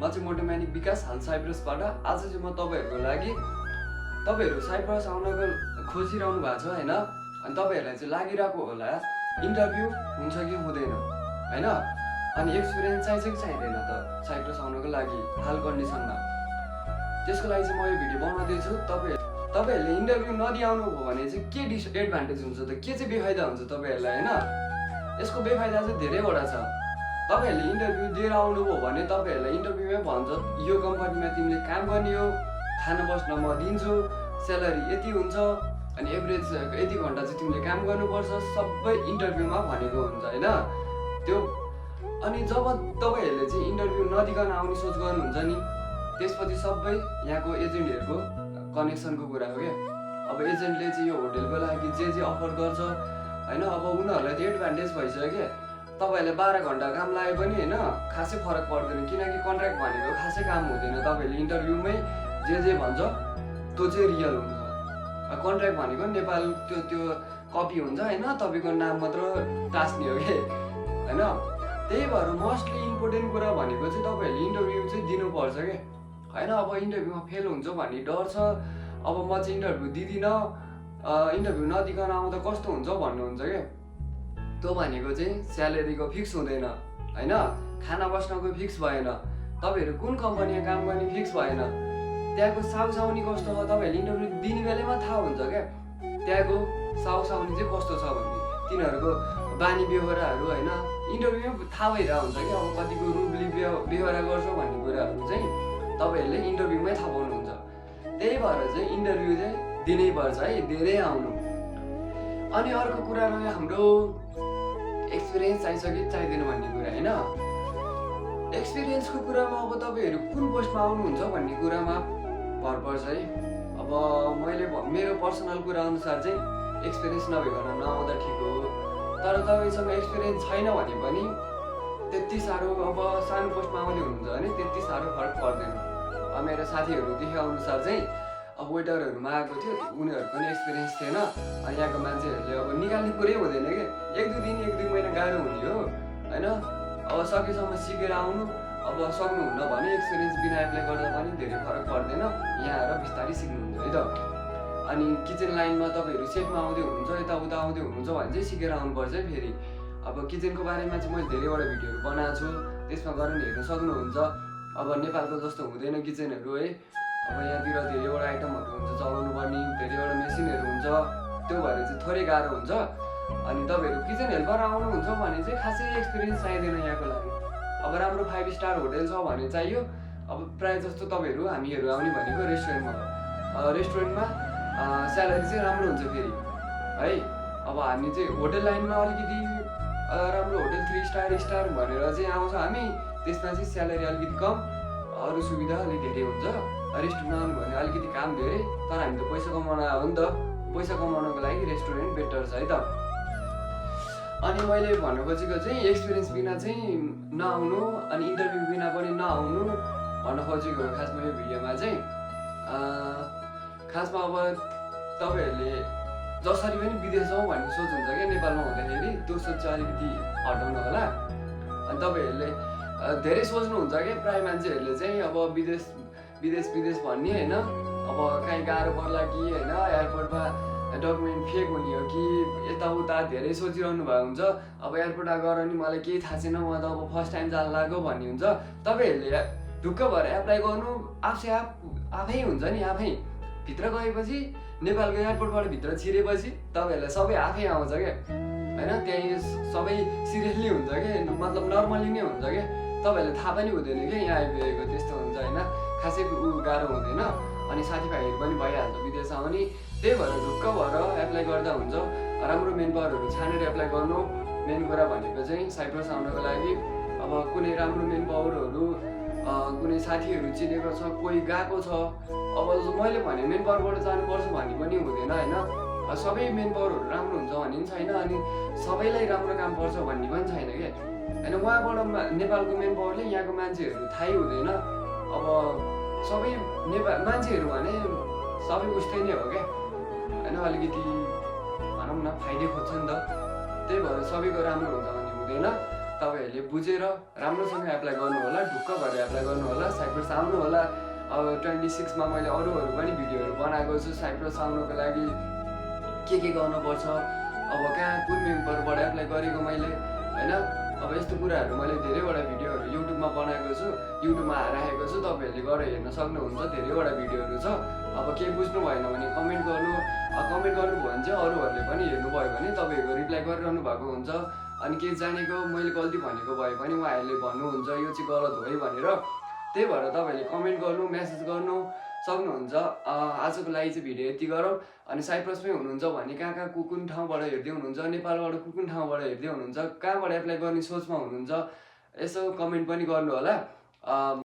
म चाहिँ मोटोम्यानिक विकास हाल साइप्रसबाट। आज चाहिँ म तपाईँहरूको लागि तपाईँहरू साइप्रस आउनको खोजिरहनु भएको छ होइन, अनि तपाईँहरूलाई चाहिँ लागिरहेको होला इन्टरभ्यू हुन्छ कि हुँदैन होइन, अनि एक्सपिरियन्स चाहिन्छ कि चाहिँदैन त साइप्रस आउनको लागि हाल कन्डिसनमा। त्यसको लागि चाहिँ म यो भिडियो बनाउँदैछु। तपाईँहरूले इन्टरभ्यू नदिआउनु भयो भने चाहिँ के डिसएडभान्टेज हुन्छ त, के चाहिँ बेफाइदा हुन्छ तपाईँहरूलाई होइन। यसको बेफाइदा चाहिँ धेरैवटा छ। तपाईँहरूले इन्टरभ्यू दिएर आउनुभयो भने तपाईँहरूलाई इन्टरभ्यूमै भन्छ यो कम्पनीमा तिमीले काम गर्ने हो, खाना बस्न म दिन्छु, स्यालेरी यति हुन्छ, अनि एभरेज यति घन्टा चाहिँ तिमीले काम गर्नुपर्छ, सबै इन्टरभ्यूमा भनेको हुन्छ होइन त्यो। अनि जब तपाईँहरूले चाहिँ इन्टरभ्यू नदिकन आउने सोच गर्नुहुन्छ नि, त्यसपछि सबै यहाँको एजेन्टहरूको कनेक्सनको कुरा हो क्या। अब एजेन्टले चाहिँ यो होटेलको लागि जे अफर गर्छ होइन, अब उनीहरूलाई त एडभान्टेज भइसक्यो क्या। तपाईँहरूले 12 घन्टा काम लागे पनि होइन खासै फरक पर्दैन, किनकि कन्ट्र्याक्ट भनेको खासै काम हुँदैन। तपाईँहरूले इन्टरभ्यूमै जे भन्छ त्यो चाहिँ रियल हुन्छ। कन्ट्र्याक्ट भनेको नेपाल त्यो कपी हुन्छ होइन, तपाईँको नाम मात्र टाँस्ने हो कि होइन। त्यही भएर मोस्टली इम्पोर्टेन्ट कुरा भनेको चाहिँ तपाईँहरूले इन्टरभ्यू चाहिँ दिनुपर्छ क्या होइन। अब इन्टरभ्यूमा फेल हुन्छ भन्ने डर छ, अब म चाहिँ इन्टरभ्यू दिँदिनँ, इन्टरभ्यू नदिकन आउँदा कस्तो हुन्छ भन्नुहुन्छ क्या। त्यो भनेको चाहिँ स्यालेरीको फिक्स हुँदैन होइन, खाना बस्नको फिक्स भएन, तपाईँहरू कुन कम्पनीमा काम गर्ने फिक्स भएन, त्यहाँको साउसाउनी कस्तो छ तपाईँहरूले इन्टरभ्यू दिने बेलैमा थाहा हुन्छ क्या। त्यहाँको साउसाउनी चाहिँ कस्तो छ भन्ने, तिनीहरूको बानी बेहोराहरू होइन इन्टरभ्यूमै थाहा भइरहेको हुन्छ क्या। अब कतिको रुडली बेहोरा गर्छ भन्ने कुराहरू चाहिँ तपाईँहरूले इन्टरभ्यूमै थाहा पाउनुहुन्छ। त्यही भएर चाहिँ इन्टरभ्यू चाहिँ दिनैपर्छ है, धेरै आउनु। अनि अर्को कुरा रह्यो हाम्रो एक्सपिरियन्स चाहिन्छ कि चाहिँदैन भन्ने कुरा होइन। एक्सपिरियन्सको कुरामा अब तपाईँहरू कुन पोस्टमा आउनुहुन्छ भन्ने कुरामा भर पर्छ है। अब मैले मेरो पर्सनल कुरा अनुसार चाहिँ एक्सपिरियन्स नभइकन नआउँदा ठिक हो, तर तपाईँसँग एक्सपिरियन्स छैन भने पनि त्यति साह्रो, अब सानो पोस्टमा आउँदै हुनुहुन्छ भने त्यति साह्रो फरक पर्दैन। अब मेरो साथीहरू देखेको अनुसार चाहिँ अब वेटरहरूमा आएको थियो, उनीहरूको पनि एक्सपिरियन्स थिएन, अनि यहाँको मान्छेहरूले अब निकाल्ने कुरै हुँदैन कि 1-2 महिना गाह्रो हुने हो होइन। अब सकेसम्म सिकेर आउनु, अब सक्नुहुन्न भने एक्सपिरियन्स बिना एप्लाई गर्दा पनि धेरै फरक पर्दैन, यहाँ आएर बिस्तारै सिक्नुहुन्छ है त। अनि किचन लाइनमा तपाईँहरू सेफमा आउँदै हुनुहुन्छ, यताउता आउँदै हुनुहुन्छ भने चाहिँ सिकेर आउनुपर्छ है। फेरि अब किचनको बारेमा चाहिँ मैले धेरैवटा भिडियोहरू बनाएको छु, त्यसमा गएर हेर्न सक्नुहुन्छ। अब नेपालको जस्तो हुँदैन किचनहरू है, अब यहाँतिर धेरैवटा आइटमहरू हुन्छ चलाउनु पर्ने, धेरैवटा मेसिनहरू हुन्छ, त्यो भएर चाहिँ थोरै गाह्रो हुन्छ। अनि तपाईँहरू किचन हेल्पर आउनुहुन्छ भने चाहिँ खासै एक्सपिरियन्स चाहिँदैन यहाँको लागि। अब राम्रो 5 स्टार होटेल छ भने चाहियो। अब प्रायः जस्तो तपाईँहरू हामीहरू आउने भनेको रेस्टुरेन्टमा स्यालेरी चाहिँ राम्रो हुन्छ फेरि है। अब हामी चाहिँ होटेल लाइनमा अलिकति राम्रो होटेल 3 स्टार भनेर चाहिँ आउँछ हामी, त्यसमा चाहिँ स्यालेरी अलिकति कम, अरू सुविधा अलिक धेरै हुन्छ। रेस्टुरेन्ट आउनु भने अलिकति काम धेरै, तर हामी त पैसा कमाउन आयो नि त, पैसा कमाउनको लागि रेस्टुरेन्ट बेटर छ है त। अनि मैले भन्नु खोजेको चाहिँ एक्सपिरियन्स बिना चाहिँ नआउनु, अनि इन्टरभ्यू बिना पनि नआउनु भन्न खोजेको हो खासमा यो भिडियोमा चाहिँ। खासमा अब तपाईँहरूले जसरी पनि विदेश जाउँ भन्ने सोच हुन्छ क्या नेपालमा हुँदाखेरि, त्यो सोच चाहिँ अलिकति हटाउनु होला। अनि तपाईँहरूले धेरै सोच्नुहुन्छ क्या, प्रायः मान्छेहरूले चाहिँ अब विदेश भन्ने होइन, अब कहीँ गाह्रो पर्ला कि होइन, एयरपोर्टमा डकुमेन्ट फेक हुने हो कि यताउता धेरै सोचिरहनु भएको हुन्छ। अब एयरपोर्टमा गएर नि मलाई केही थाहा छैन, म त अब फर्स्ट टाइम जान लाग्यो भन्ने हुन्छ। तपाईँहरूले ढुक्क भएर एप्लाई गर्नु, आफै हुन्छ नि, आफै भित्र गएपछि नेपालको एयरपोर्टबाट भित्र छिरेपछि तपाईँहरूलाई सबै आफै आउँछ क्या होइन। त्यहीँ सबै सिरियसली हुन्छ कि, मतलब नर्मली नै हुन्छ क्या, तपाईँहरूलाई थाहा पनि हुँदैन कि यहाँ आइपुगेको, त्यस्तो हुन्छ होइन, खासै गाह्रो हुँदैन। अनि साथीभाइहरू पनि भइहाल्छ विदेश आउने, त्यही भएर ढुक्क भएर एप्लाई गर्दा हुन्छ। राम्रो मेन पावरहरू छानेर एप्लाई गर्नु मेन कुरा भनेको चाहिँ साइप्रस आउनको लागि। अब कुनै राम्रो मेन पावरहरू कुनै साथीहरू चिनेको छ, कोही गएको छ, अब मैले भने मेन पावरबाट जानुपर्छ भन्ने पनि हुँदैन होइन। सबै मेन पावरहरू राम्रो हुन्छ भन्ने पनि छैन, अनि सबैलाई राम्रो काम पर्छ भन्ने पनि छैन क्या होइन। उहाँबाट नेपालको मेन पावरले यहाँको मान्छेहरू थाहै हुँदैन। अब सबै मान्छेहरू भने सबै उस्तै नै हो क्या होइन, अलिकति भनौँ न फाइदै खोज्छ नि त, त्यही भएर सबैको राम्रो हुन्छ भन्ने हुँदैन। तपाईँहरूले बुझेर राम्रोसँग एप्लाई गर्नु होला, ढुक्क भएर एप्लाई गर्नु होला। साइप्रस आउनु होला। अब 26 मा मैले अरू पनि भिडियोहरू बनाएको छु साइप्रस आउनुको लागि के गर्नुपर्छ, अब कहाँ कुन मेम्बरबाट एप्लाई गरेको मैले हैन। अब यस्तो कुराहरू मैले धेरैवटा भिडियोहरू युट्युबमा बनाएको छु, युट्युबमा राखेको छु, तपाईँहरूले गएर हेर्न सक्नुहुन्छ। धेरैवटा भिडियोहरू छ। अब केही बुझ्नु भएन भने कमेन्ट गर्नुभयो भने चाहिँ अरूहरूले पनि हेर्नुभयो भने तपाईँहरूको रिप्लाई गरिरहनु भएको हुन्छ। अनि केही जानेको मैले गल्ती भनेको भए पनि उहाँहरूले भन्नुहुन्छ यो चाहिँ गलत हो है भनेर। त्यही भएर तपाईँहरूले कमेन्ट गर्नु, मेसेज गर्नु सक्नुहुन्छ। आजको लागि चाहिँ भिडियो यति गरौँ। अनि साइप्रसमै हुनुहुन्छ भने कहाँ कुन ठाउँबाट हेर्दै हुनुहुन्छ, नेपालबाट कुन ठाउँबाट हेर्दै हुनुहुन्छ, कहाँबाट एप्लाई गर्ने सोचमा हुनुहुन्छ, यसो कमेन्ट पनि गर्नु होला।